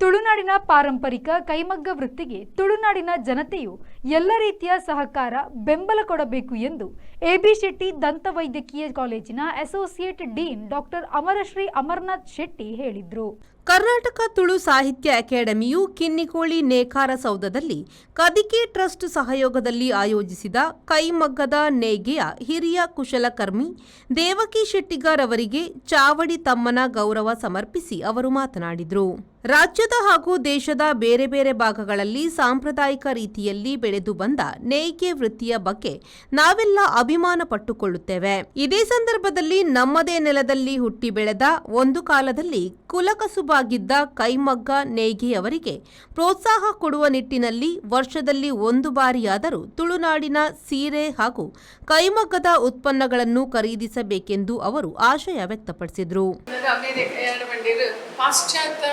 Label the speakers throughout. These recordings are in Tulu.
Speaker 1: ತುಳುನಾಡಿನ ಪಾರಂಪರಿಕ ಕೈಮಗ್ಗ ವೃತ್ತಿಗೆ ತುಳುನಾಡಿನ ಜನತೆಯು ಎಲ್ಲ ರೀತಿಯ ಸಹಕಾರ, ಬೆಂಬಲ ಕೊಡಬೇಕು ಎಂದು ಎಬಿ ಶೆಟ್ಟಿ ದಂತ ವೈದ್ಯಕೀಯ ಕಾಲೇಜಿನ associate dean doctor Amarashree Amarnath Shetty ಹೇಳಿದರು.
Speaker 2: ಕರ್ನಾಟಕ ತುಳು ಸಾಹಿತ್ಯ ಅಕಾಡೆಮಿಯು ಕಿನ್ನಿಗೋಳಿ ನೇಕಾರ ಸೌಧದಲ್ಲಿ ಕದಿಕೆ ಟ್ರಸ್ಟ್ ಸಹಯೋಗದಲ್ಲಿ ಆಯೋಜಿಸಿದ ಕೈಮಗ್ಗದ ನೇಯ್ಗೆಯ ಹಿರಿಯ ಕುಶಲಕರ್ಮಿ ದೇವಕಿ ಶೆಟ್ಟಿಗಾರ್ ಅವರಿಗೆ ಚಾವಡಿ ತಮ್ಮನ ಗೌರವ ಸಮರ್ಪಿಸಿ ಅವರು ಮಾತನಾಡಿದರು. ರಾಜ್ಯದ ಹಾಗೂ ದೇಶದ ಬೇರೆ ಬೇರೆ ಭಾಗಗಳಲ್ಲಿ ಸಾಂಪ್ರದಾಯಿಕ ರೀತಿಯಲ್ಲಿ ಬೆಳೆದು ಬಂದ ನೇಯ್ಗೆ ವೃತ್ತಿಯ ಬಗ್ಗೆ ನಾವೆಲ್ಲ ಅಭಿಮಾನ ಪಟ್ಟುಕೊಳ್ಳುತ್ತೇವೆ. ಇದೇ ಸಂದರ್ಭದಲ್ಲಿ ನಮ್ಮದೇ ನೆಲದಲ್ಲಿ ಹುಟ್ಟಿ ಬೆಳೆದ, ಒಂದು ಕಾಲದಲ್ಲಿ ಕುಲಕಸುಬಾಗಿದ್ದ ಕೈಮಗ್ಗ ನೇಯ್ಗೆಯವರಿಗೆ ಪ್ರೋತ್ಸಾಹ ಕೊಡುವ ನಿಟ್ಟಿನಲ್ಲಿ ವರ್ಷದಲ್ಲಿ ಒಂದು ಬಾರಿಯಾದರೂ ತುಳುನಾಡಿನ ಸೀರೆ ಹಾಗೂ ಕೈಮಗ್ಗದ ಉತ್ಪನ್ನಗಳನ್ನು ಖರೀದಿಸಬೇಕೆಂದು ಅವರು ಆಶಯ ವ್ಯಕ್ತಪಡಿಸಿದರು.
Speaker 3: ಅಮೇರಿಕ ಪಾಶ್ಚಾತ್ಯ,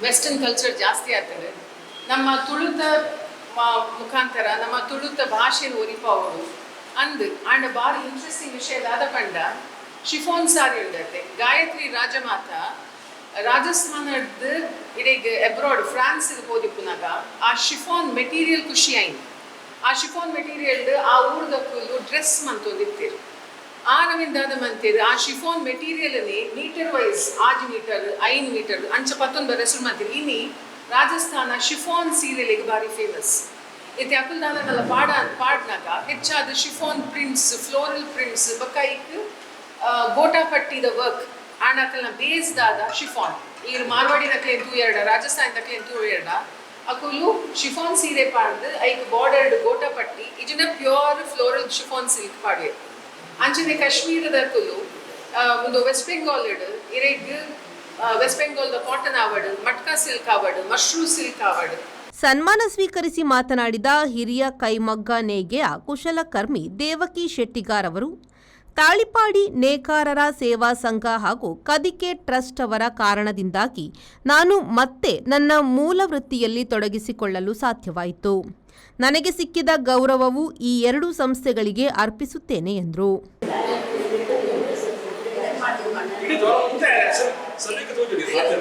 Speaker 3: ವೆಸ್ಟರ್ನ್ ಕಲ್ಚರ್ ಜಾಸ್ತಿ ಆಗ್ತದೆ. ನಮ್ಮ ತುಳುತ ಮುಖಾಂತರ ನಮ್ಮ ತುಳುತ ಭಾಷೆನ ಒರಿಪಾವೊಡು ಅಂದ್. ಆಂಡ ಬಾರಿ ಇಂಟ್ರೆಸ್ಟಿಂಗ್ ವಿಷಯ ದಾದ ಪಂಡ, ಶಿಫೋನ್ ಸಾರಿ ಉಂಡತ್ತೆ. ಗಾಯತ್ರಿ ರಾಜಮಾತ ರಾಜಸ್ಥಾನದ ಇಡೆಗ್ ಅಬ್ರಾಡ್ ಫ್ರಾನ್ಸ್ ಪೋದಿಪ್ಪುನಾಗ ಆ ಶಿಫಾನ್ ಮೆಟೀರಿಯಲ್ ಖುಷಿ ಆಯ್ತು. ಆ ಶಿಫಾನ್ ಮೆಟೀರಿಯಲ್ ಆ ಊರ್ದಕ್ಕುಲು ಡ್ರೆಸ್ ಮಂತೊಂದಿತ್ತೀರು. ಆ ನವಿಂದಾದ ಮಂತೀರು. ಆ chiffon material metre wise 6 metre, 5 metre ಅಂಚ ಪತ್ತೊಂದು ಹೆಸರು ಮಂತೀರು. ಇನಿ ರಾಜಸ್ಥಾನ ಶಿಫಾನ್ ಸೀರೆಲಿಗೆ ಬಾರಿ ಫೇಮಸ್. ಇತ್ತೆ ಅಕುಲ್ ದಾದನಲ್ಲ ಪಾಡ ಪಾಡ್ನಾಗ ಹೆಚ್ಚಾದ ಶಿಫಾನ್ ಪ್ರಿಂಟ್ಸ್, ಫ್ಲೋರಲ್ ಪ್ರಿಂಟ್ಸ್, ಬೊಕ್ಕ ಇಕ್ ಗೋಟಾಪಟ್ಟಿದ ವರ್ಕ್. ಆಂಡ ಅಕಲ್ನ ಬೇಸ್ ದಾದ? ಶಿಫಾನ್. ಈರ್ ಮಾರ್ವಾಡಿ ನಕ್ಲೇನ್ ತೂಯರ್ಡ, ರಾಜಸ್ಥಾನ ನಕ್ಲೇನ್ ತೂಯರ್ಡ, ಅಕುಲು ಶಿಫಾನ್ ಸೀರೆ ಪಾಡ್ದು ಐಕ್ ಬಾರ್ಡರ್ಡ್ gota patti ಇಜಿನ pure floral chiffon silk ಪಾಡುವೆ. ಅಂಚನೆ ಕಾಶ್ಮೀರದ ಅಕುಲು ಒಂದು ವೆಸ್ಟ್ ಬೆಂಗಾಲ್ ಇರೆಗ್ ವೆಸ್ಟ್ ಬೆಂಗಾಲ್ದ ಕಾಟನ್ ಆವಡ್, ಮಟ್ಕಾ ಸಿಲ್ಕ್ ಆವಡ್, ಮಶ್ರೂ ಸಿಲ್ಕ್ ಆವಡ್.
Speaker 2: ಸನ್ಮಾನ ಸ್ವೀಕರಿಸಿ ಮಾತನಾಡಿದ ಹಿರಿಯ ಕೈಮಗ್ಗ ನೇಯ್ಗೆಯ ಕುಶಲಕರ್ಮಿ ದೇವಕಿ ಶೆಟ್ಟಿಗಾರ್ ಅವರು, ತಾಳಿಪಾಡಿ ನೇಕಾರರ ಸೇವಾ ಸಂಘ ಹಾಗೂ ಕದಿಕೆ ಟ್ರಸ್ಟ್ ಅವರ ಕಾರಣದಿಂದಾಗಿ ನಾನು ಮತ್ತೆ ನನ್ನ ಮೂಲ ವೃತ್ತಿಯಲ್ಲಿ ತೊಡಗಿಸಿಕೊಳ್ಳಲು ಸಾಧ್ಯವಾಯಿತು. ನನಗೆ ಸಿಕ್ಕಿದ ಗೌರವವು ಈ ಎರಡೂ ಸಂಸ್ಥೆಗಳಿಗೆ ಅರ್ಪಿಸುತ್ತೇನೆ ಎಂದರು.
Speaker 4: ಇಡೀ ಮುಂದೆ ಸದ್ಯಕ್ಕೆ ತೋಜಿಡಿ ಸಾಧ್ಯ.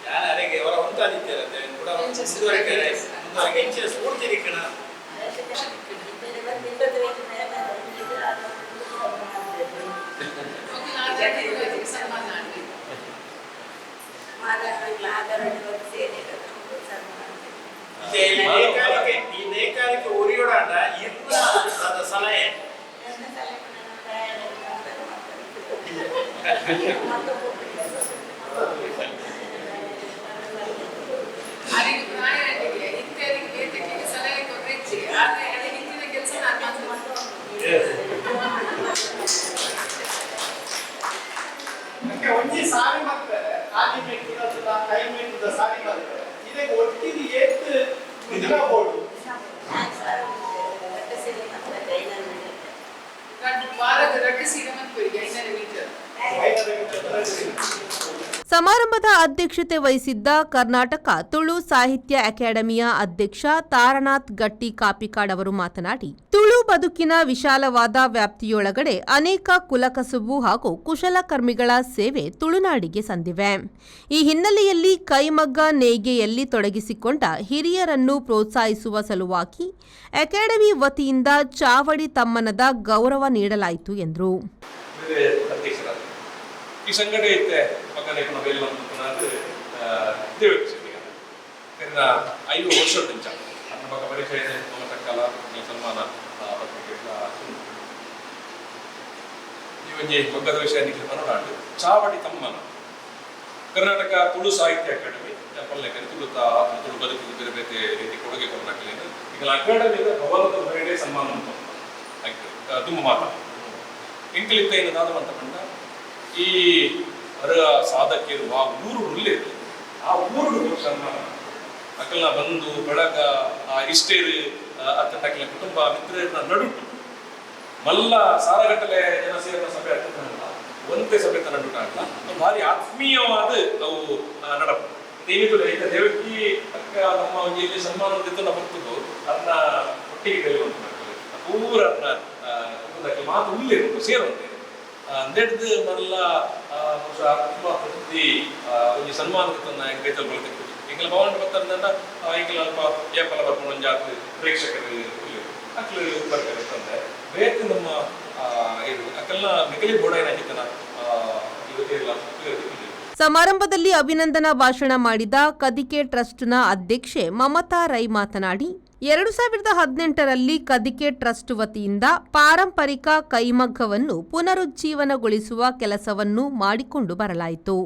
Speaker 5: ಯಾರು ಅರೆಗೆ ಅವರ ಉಂಟಾದಿತ್ಯರಂತೆ ಕೂಡ ಮುಂದುವರಿಕೆ ಮುಂದುವರಿಕೆ ಇಂಚಿನ ಸ್ಫೂರ್ತಿ ದಿಕ್ಕಣ.
Speaker 3: ಸನ್ಮಾನ ಆಂಡ್.
Speaker 5: ಈ ನೇಕಾರಿಕೆ, ಈ ನೇಕಾರಿಕೆ ಉರಿಯೋಡಾಂಡ ಇರ್ನ ಅದ ಸಲಹೆ.
Speaker 3: ಅರೆಗೆ ಪ್ರಾಯ ಆಂಟಿಗೆ ಇತ್ತೆ ಅರೆಗೆ ಬೇತೆಕ್ಕಿಗೆ ಸಲಹೆ ಕೊರ್ರೆಚ್ಚಿ. ಆದ್ರೆ ಅರೆಗೆ ಇತ್ತಿನ ಕೆಲಸ ನಾನು ಮಾಡ್ತೇನೆ.
Speaker 6: ಅದಕ್ಕೆ ಒಂಜಿ ಸಾರಿ ಮಾಡ್ತಾರೆ, ಆದಿ ಮೆಟ್ಟುದ ಅಥವಾ ಕೈ ಮೆಟ್ಟುದ ಸಾರಿ ಮಾಡ್ತಾರೆ. ಇದಕ್ಕೆ ಒಟ್ಟಿಗೆ ಏತ್ ದಿನ ಬೋಡು?
Speaker 3: ವಾರದ ರಡ್ಡು ಸೀರೆ ಮನ್ಪುರಿಗೆ 500 ಮೀಟರ್.
Speaker 2: ಸಮಾರಂಭದ ಅಧ್ಯಕ್ಷತೆ ವಹಿಸಿದ್ದ ಕರ್ನಾಟಕ ತುಳು ಸಾಹಿತ್ಯ ಅಕಾಡೆಮಿಯ ಅಧ್ಯಕ್ಷ ತಾರನಾಥ್ ಗಟ್ಟಿ ಕಾಪಿಕಾಡ್ ಅವರು ಮಾತನಾಡಿ, ತುಳು ಬದುಕಿನ ವಿಶಾಲವಾದ ವ್ಯಾಪ್ತಿಯೊಳಗಡೆ ಅನೇಕ ಕುಲಕಸುಬು ಹಾಗೂ ಕುಶಲಕರ್ಮಿಗಳ ಸೇವೆ ತುಳುನಾಡಿಗೆ ಸಂದಿವೆ. ಈ ಹಿನ್ನೆಲೆಯಲ್ಲಿ ಕೈಮಗ್ಗ ನೇಯ್ಗೆಯಲ್ಲಿ ತೊಡಗಿಸಿಕೊಂಡ ಹಿರಿಯರನ್ನು ಪ್ರೋತ್ಸಾಹಿಸುವ ಸಲುವಾಗಿ ಅಕಾಡೆಮಿ ವತಿಯಿಂದ ಚಾವಡಿ ತಮ್ಮನದ ಗೌರವ ನೀಡಲಾಯಿತು ಎಂದರು.
Speaker 4: ಬೇರೆ ಅಧ್ಯಕ್ಷರಾದ ಈ ಸಂಘಟನೆ ಇತ್ತೆ ಪಕ್ಕನೆ ಬೇಲೆ ಮಂತ್ಪುನಾದ್ ದೇವಕಿ ಶೆಟ್ಟಿಗಾರ್ ಕರಿನ 50 ವರ್ಷದಿಂಚ ಅನ್ನ ಪಕ್ಕ ಪರಿಚಯ ನಮ್ಮ ತಕ್ಕಲ ಈ ಸನ್ಮಾನ ಪತ್ರಿಕೆ. ಈ ಒಂಜಿ ಮಗ್ಗದ ವಿಷಯ ನಿಖಿಲ್ ಪನೊಡಾಂಡ್. ಚಾವಡಿ ತಮ್ಮನ, ಕರ್ನಾಟಕ ತುಳು ಸಾಹಿತ್ಯ ಅಕಾಡೆಮಿ ಪಲ್ಲೆಕರಿ ತುಳುತ ತುಳು ಬದುಕಿಗೆ ಬೇರೆ ಬೇರೆ ರೀತಿ ಕೊಡುಗೆ ಕೊರನಾಕಲೇನು ಈಗ ಅಕಾಡೆಮಿದ ಭವನದ ಹೊರಗಡೆ ಸನ್ಮಾನ ಉಂಟು ತುಂಬ ಮಾತ ಎಂಕಲಿತ್ತ ಏನು ಅಂತ ಪಂಡ, ಈ ಅರ ಸಾಧಕಿಯರು ಆ ಊರು ಉಲ್ಲೇರು, ಆ ಊರು ಸನ್ಮಾನ ಅಕಲ್ನ ಬಂಧು ಬಳಗ, ಆ ಇಷ್ಟೇರು. ಅತ್ತಂಡ ಕುಟುಂಬ ಮಿತ್ರರ ನಡುಟು ಮಲ್ಲ ಸಾರಗಟ್ಟಲೆ ಜನ ಸೇರಿದ ಸಭೆ ಅತ್ತಂಡ ಒಂತೆ ಸಭೆತ ನಡುಟ ಅಲ್ಲ, ಭಾರಿ ಆತ್ಮೀಯವಾದ ಅವು ನಡಪು. ಏನಿತ್ತು ಈಗ ದೇವಕಿ ಅಕ್ಕ ನಮ್ಮ ಒಂಜಿ ಇಲ್ಲಿ ಸನ್ಮಾನ ದಿತ್ತನ ಬರ್ತದ್ದು ಅದನ್ನ ಒಟ್ಟಿಗೆ ಕಲಿಯುವಂತ ಪೂರ ಅದನ್ನ ಮಾತು ಉಲ್ಲೇರು ಸೇರುವಂತೆ ಅಂದೆಡ್ದು ಮಲ್ಲ ಬಹುಶಃ ಆತ್ಮ ಪ್ರಸಿದ್ಧಿ ಒಂಜಿ ಸನ್ಮಾನ ದಿತ್ತನ ಕೈತಲ್ ಬರ್ತದೆ. ಎಂಕಲ ಭವನ ಬತ್ತಂದ ಎಂಕಲ ಅಲ್ಪ ಏಪಲ ಬರ್ಕೊಂಡು ಒಂಜಾತ್ ಪ್ರೇಕ್ಷಕರು ಅಕ್ಲು ಬರ್ತಾರೆ ತಂದೆ ಬೇತೆ ನಮ್ಮ ಇದು ಅಕಲ್ನ ಮಿಕಲಿ ಬೋಡಾಯಿನ ಹಿತನ ಇವತ್ತೇ ಇಲ್ಲ.
Speaker 2: ಸಮಾರಂಭದಲ್ಲಿ ಅಭಿನಂದನಾ ಭಾಷಣ ಮಾಡಿದ ಕದಿಕೆ ಟ್ರಸ್ಟ್ನ ಅಧ್ಯಕ್ಷೆ ಮಮತಾ ರೈ ಮಾತನಾಡಿ, 2018ರಲ್ಲಿ ಕದಿಕೆ ಟ್ರಸ್ಟ್ ವತಿಯಿಂದ ಪಾರಂಪರಿಕ ಕೈಮಗ್ಗವನ್ನು ಪುನರುಜ್ಜೀವನಗೊಳಿಸುವ ಕೆಲಸವನ್ನು ಮಾಡಿಕೊಂಡು ಬರಲಾಯಿತು.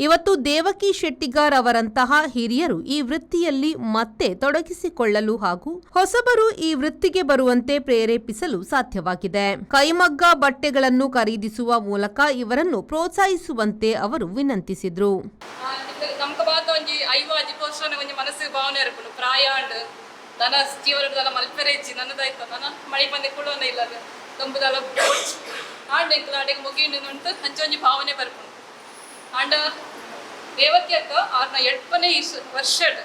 Speaker 2: ಇವತ್ತು ದೇವಕಿ ಶೆಟ್ಟಿಗಾರ್ ಅವರಂತಹ ಹಿರಿಯರು ಈ ವೃತ್ತಿಯಲ್ಲಿ ಮತ್ತೆ ತೊಡಗಿಸಿಕೊಳ್ಳಲು ಹಾಗೂ ಹೊಸಬರು ಈ ವೃತ್ತಿಗೆ ಬರುವಂತೆ ಪ್ರೇರೇಪಿಸಲು ಸಾಧ್ಯವಾಗಿದೆ. ಕೈಮಗ್ಗ ಬಟ್ಟೆಗಳನ್ನು ಖರೀದಿಸುವ ಮೂಲಕ ಇವರನ್ನು ಪ್ರೋತ್ಸಾಹಿಸುವಂತೆ ಅವರು ವಿನಂತಿಸಿದರು.
Speaker 7: ನಮ್ಗೆ ಬಾತ ಒಂಜಿ ಐವ ಅಜಿ ಪೋಷಣ ಒಂಜಿ ಮನಸ್ಸಿಗೆ ಭಾವನೆ ಇರ್ಪುಂಡು. ಪ್ರಾಯ ಅಂಡ್ ದನ ಜೀವನದಲ್ಲ ಮಲ್ಪೆರೆಜ್ಜಿ ನನ್ನದಾಯ್ತು ನನ ಮಳಿ ಬಂದೆ ಕೊಡೋನ ಇಲ್ಲ ದೊಂಬುದಲ್ಲ ಆಂಡ್ ಎಂಕುಲು ಅಡೆಗೆ ಮುಗಿಂಡು ಉಂಟು ಅಂಚ ಒಂಜಿ ಭಾವನೆ ಬರ್ಪುಂಡು. ಆಂಡ ದೇವಕಿ ಅಕ್ಕ ಆರ್ನ ಎಡ್ಪನೇ ಈ ವರ್ಷಡ್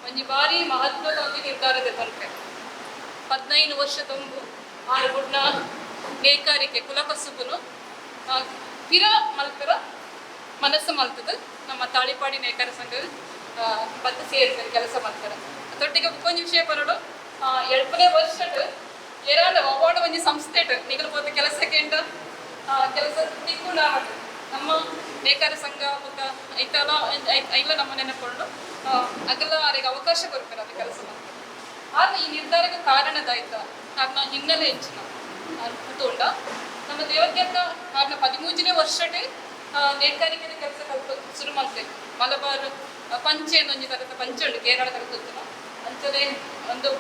Speaker 7: ಒಂಜಿ ಬಾರಿ ಮಹತ್ವದ ಒಂಜಿ ನಿರ್ಧಾರ ತನ್ಪೆ. 15 ವರ್ಷ ತುಂಬು ಆರು ಗುಡ್ನ ನೇಕಾರಿಕೆ ಕುಲಕಸುಬುನು ಪಿರ ಮಲ್ಪೆರ ಮನಸ್ಸು ಮಲ್ತದ ನಮ್ಮ ತಾಳಿಪಾಡಿ ನೇಕಾರ ಸಂಘ ಬತ್ತ ಸೇರ್ತಾರೆ ಕೆಲಸ ಮಾಡ್ತಾರೆ. ತೊಟ್ಟಿಗೆ ಒಂಜಿ ವಿಷಯ ಬರೋಡು, ಎಡ್ಪನೇ ವರ್ಷಡ್ ಏರಾಂಡ ಅವಾರ್ಡ್ ಒಂಜಿ ಸಂಸ್ಥೆಟ್ ನಿಗಲು ಪೋತ ಕೆಲಸಕ್ಕೆ ಕೆಲಸ ತಿಕ್ಕುಂಡ ನಮ್ಮ ನೇಕಾರ ಸಂಘ ಬೊಕ್ಕ ಐತಲ ಐಲ ನಮ್ಮ ನೆನಪುಂಡು. ಅಗಲ ಆರೆಗ್ ಅವಕಾಶ ಕೊರ್ಪೆರ್ ಅದು ಕೆಲಸ ಮಾಡ್ತಾರೆ. ಆದ್ರೆ ಈ ನಿರ್ಧಾರಕ್ಕೆ ಕಾರಣದಾಯ್ತ ಆರ್ನ ಹಿನ್ನೆಲೆ ಹೆಚ್ಚಿನ ತೂಂಡ ನಮ್ಮ ದೇವಕ್ಕೆ ಆರ್ನ 13ನೇ ವರ್ಷಟೆ ನೇಕಾರಿಕೆದ ಕೆಲಸ ಕಲ್ಪ ಶುರು ಮಾಡ್ತೇವೆ. ಮಲಬಾರ್ ಪಂಚೆ ಒಂಜಿ ತರತ ಪಂಚೆ ಉಂಟು ಕೇರಳ ತರತ ಅಂಚನೆ ಒಂದು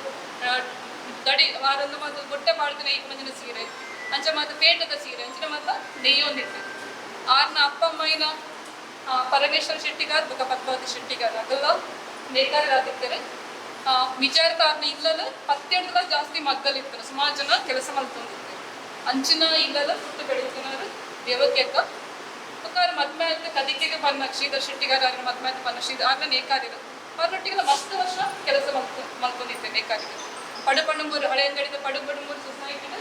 Speaker 7: ದಡಿ ವಾರೊಂದು ಮಾತು ಬೊಟ್ಟೆ ಪಾಡ್ದಿನ ಈ ಮಂಜಿನ ಸೀರೆ ಅಂಚ ಮಾತ ಪೇಟದ ಸೀರೆ ಅಂಚಿನ ಮಾತ ನೆಯ್ಯೊಂದಿತ್ತು. ಆರ್ನ ಅಪ್ಪ ಅಮ್ಮನ ಪರಮೇಶ್ವರ ಶೆಟ್ಟಿಗಾರ್ ಬೊಕ ಪದ್ಮಾವತಿ ಶೆಟ್ಟಿಗಾರ್ ಅಗಲ ನೇಕಾರರಾದಿತ್ತಾರೆ. ವಿಚಾರದ ಆರ್ನ ಇಲ್ಲಲ ಪತ್ತೆಡ್ಲ ಜಾಸ್ತಿ ಮಗ್ಗಲಿತ್ತಾರೆ, ಸುಮಾರು ಜನ ಕೆಲಸ ಮಲ್ತೊಂದಿತ್ತಾರೆ. ಅಂಚಿನ ಇಲ್ಲಲ ಪುಟ್ಟು ಬೆಳೆಯುತ್ತಿನಾರು ದೇವಕ್ಕೆ ಅಕ್ಕ. ಬೊಕ ಮದ್ಮೆ ಆಯ್ತು ಕದಿಕೆಗೆ ಪನ್ನ ಶ್ರೀಧರ್ ಶೆಟ್ಟಿಗಾರ್ ಆರ್ನ ಮದ್ಮೆ ಆಯ್ತು ಪನ್ನ ಶ್ರೀಧರ್ ಆರ್ನ ನೇಕಾರಿರು ಅವ್ರೊಟ್ಟಿಗೆಲ್ಲ ಮಸ್ತ್ ವರ್ಷ ಕೆಲಸ ಮಲ್ತೊಂದಿತ್ತೆ ನೇಕಾರಿರು. ಪಡುಪಣಂಬೂರು ಹಳೆ ಅಂಗಡಿದ ಪಡುಪಣಂಬೂರು ಸೊಸೈಟಿನ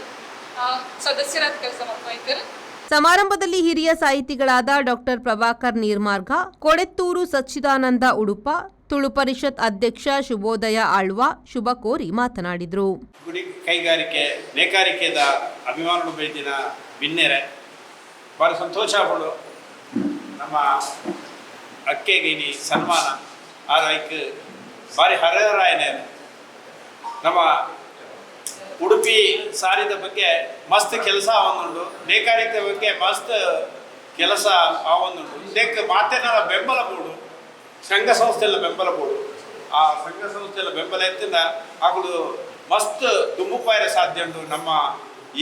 Speaker 7: ಸದಸ್ಯರಾದ ಕೆಲಸ ಮಾಡ್ತಾ ಇದ್ದಾರೆ.
Speaker 2: ಸಮಾರಂಭದಲ್ಲಿ ಹಿರಿಯ ಸಾಹಿತಿಗಳಾದ ಡಾಕ್ಟರ್ ಪ್ರಭಾಕರ್ ನೀರ್ಮಾರ್ಗ, ಕೊಡೆತ್ತೂರು ಸಚ್ಚಿದಾನಂದ ಉಡುಪ, ತುಳು ಪರಿಷತ್ ಅಧ್ಯಕ್ಷ ಶುಭೋದಯ ಆಳ್ವ ಶುಭ ಕೋರಿ ಮಾತನಾಡಿದರು.
Speaker 5: ಗುಡಿ ಕೈಗಾರಿಕೆ ನೇಕಾರಿಕೆದ ಅಭಿಮಾನುಡು ಬೈದಿನ ಬಿನ್ನೆರೆ ಭಾರಿ ಸಂತೋಷ ಪಡು. ನಮ್ಮ ಅಕ್ಕೆಗೆ ಸನ್ಮಾನ ಆರೈಕ್ ಭಾರಿ ಹರರಾಯನೆ. ನಮ್ಮ ಉಡುಪಿ ಸಾರಿದ ಬಗ್ಗೆ ಮಸ್ತ್ ಕೆಲಸ ಆವೊಂದುಂಡು, ನೇಕಾರಿಕೆ ಬಗ್ಗೆ ಮಸ್ತ್ ಕೆಲಸ ಆವೊಂದುಂಡು. ಇದಕ್ಕೆ ಮಾತೇನಾರ ಬೆಂಬಲ ಬೋಡು, ಸಂಘ ಸಂಸ್ಥೆಲ್ಲ ಬೆಂಬಲ ಬೋಡು. ಆ ಸಂಘ ಸಂಸ್ಥೆಲ್ಲ ಬೆಂಬಲ ಎತ್ತಿನ ಅಗಳು ಮಸ್ತ್ ದುಮ್ಮುಪಾಯರೆ ಸಾಧ್ಯ ಉಂಟು. ನಮ್ಮ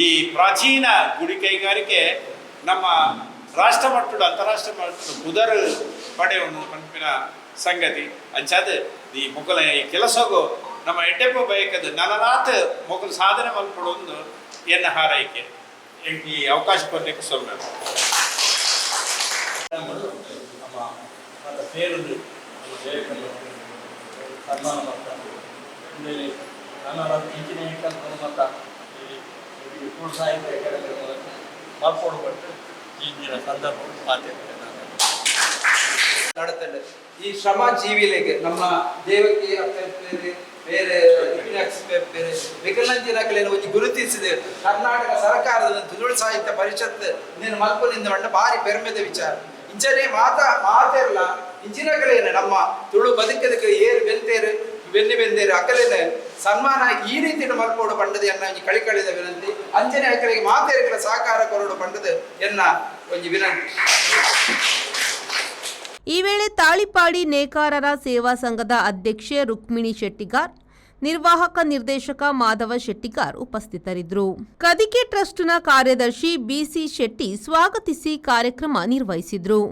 Speaker 5: ಈ ಪ್ರಾಚೀನ ಗುಡಿ ಕೈಗಾರಿಕೆ ನಮ್ಮ ರಾಷ್ಟ್ರ ಮಟ್ಟದ ಅಂತಾರಾಷ್ಟ್ರ ಮಟ್ಟದ ಪುದರ್ ಪಡೆಯುವುದು ಪನ್ಪಿನ ಸಂಗತಿ. ಅಂಚಾದ ಈ ಮೊಕಲ ಈ ಕೆಲಸಗೂ ನಮ್ಮ ಎಡ್ಡೆಪ್ಪ ಬಯಕದ ನನನಾತ್ ಮೊಕಲು ಸಾಧನೆ ಮಲ್ಪಡೊಂದು ಎನ್ನ ಹಾರೈಕೆ. ಈ ಅವಕಾಶ ಕೊಡಲಿಕ್ಕೆ ಸೊಲ್ಮೆ.
Speaker 6: ನಮ್ಮ ಮಾತ ಸೇರುದು ನಮ್ಮ ದೇವಕಲ್ಲ ಸನ್ಮಾನ ಮಾಡ್ತಾರೆ. ಆಮೇಲೆ ನಾನಾ ಇಂಜಿನಿಯರಿಂಗ್ ಮಾತ ಈ ತುಳು ಸಾಹಿತ್ಯ ಅಕಾಡೆಮಿ ಮೂಲಕ ಮಾರ್ಪಾಡು ಪಟ್ಟು ಇಂಜಿನ ಸಂದರ್ಭ ಮಾತಾಡ್ತೇನೆ ನಾನು.
Speaker 8: നടത്തേണ്ടത് ಈ ಶ್ರಮ ಜೀವಿಲೆಗೆ ನಮ್ಮ ದೇವಕ್ಕೆ ಬೇರೆ ಬೇರೆ ಬೇರೆ ವಿಕಲಂಜಿನಕಲೇನು ಒಂಜಿ ಗುರುತಿಸಿದೆ ಕರ್ನಾಟಕ ಸರ್ಕಾರದ ತುಳು ಸಾಹಿತ್ಯ ಪರಿಷತ್ ನೀನು ಮಲ್ಪನಿಂದ ಮಂಡ ಭಾರಿ ಪೆರ್ಮೆದ ವಿಚಾರ. ಇಂಚನೆ ಮಾತಾ ಮಾತೆರ್ಲ ಇಂಚಿನಕಲೇನು ನಮ್ಮ ತುಳು ಬದುಕದಕ್ಕೆ ಏರು ಬೆಂತೇರು ಬೆನ್ನಿ ಬೆಂದೇರು ಅಕಲೇನೆ ಸನ್ಮಾನ ಈ ರೀತಿ ಮಲ್ಪೋಡು ಪಂಡದ ಎನ್ನ ಒಂಜಿ ಕಳಿಕಳಿದ ವಿನಂತಿ. ಅಂಚನೆ ಅಕಲಿಗೆ ಮಾತೇರುಗಳ ಸಹಕಾರ ಕೊರಡು ಪಂಡದ ಎನ್ನ ಒಂಜಿ ವಿನಂತಿ.
Speaker 2: ಈ ವೇಳೆ ತಾಳಿಪಾಡಿ ನೇಕಾರರ ಸೇವಾ ಸಂಘದ ಅಧ್ಯಕ್ಷೆ ರುಕ್ಮಿಣಿ ಶೆಟ್ಟಿಗಾರ್, ನಿರ್ವಾಹಕ ನಿರ್ದೇಶಕ ಮಾಧವ ಶೆಟ್ಟಿಗಾರ್ ಉಪಸ್ಥಿತರಿದ್ದರು. ಕದಿಕೆ ಟ್ರಸ್ಟ್ನ ಕಾರ್ಯದರ್ಶಿ ಬಿಸಿ ಶೆಟ್ಟಿ ಸ್ವಾಗತಿಸಿ ಕಾರ್ಯಕ್ರಮ ನಿರ್ವಹಿಸಿದರು.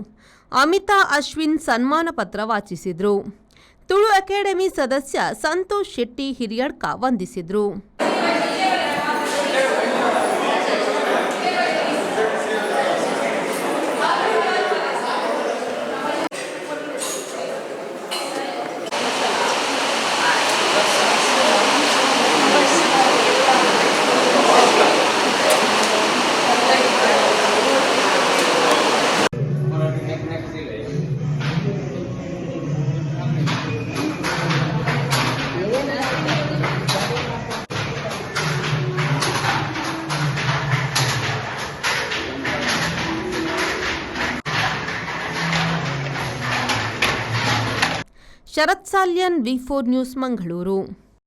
Speaker 2: ಅಮಿತಾ ಅಶ್ವಿನ್ ಸನ್ಮಾನ ಪತ್ರ ವಾಚಿಸಿದರು. ತುಳು ಅಕಾಡೆಮಿ ಸದಸ್ಯ ಸಂತೋಷ್ ಶೆಟ್ಟಿ ಹಿರಿಯಡ್ಕ ವಂದಿಸಿದರು. Sharath Salian, V4 news, Mangaluru.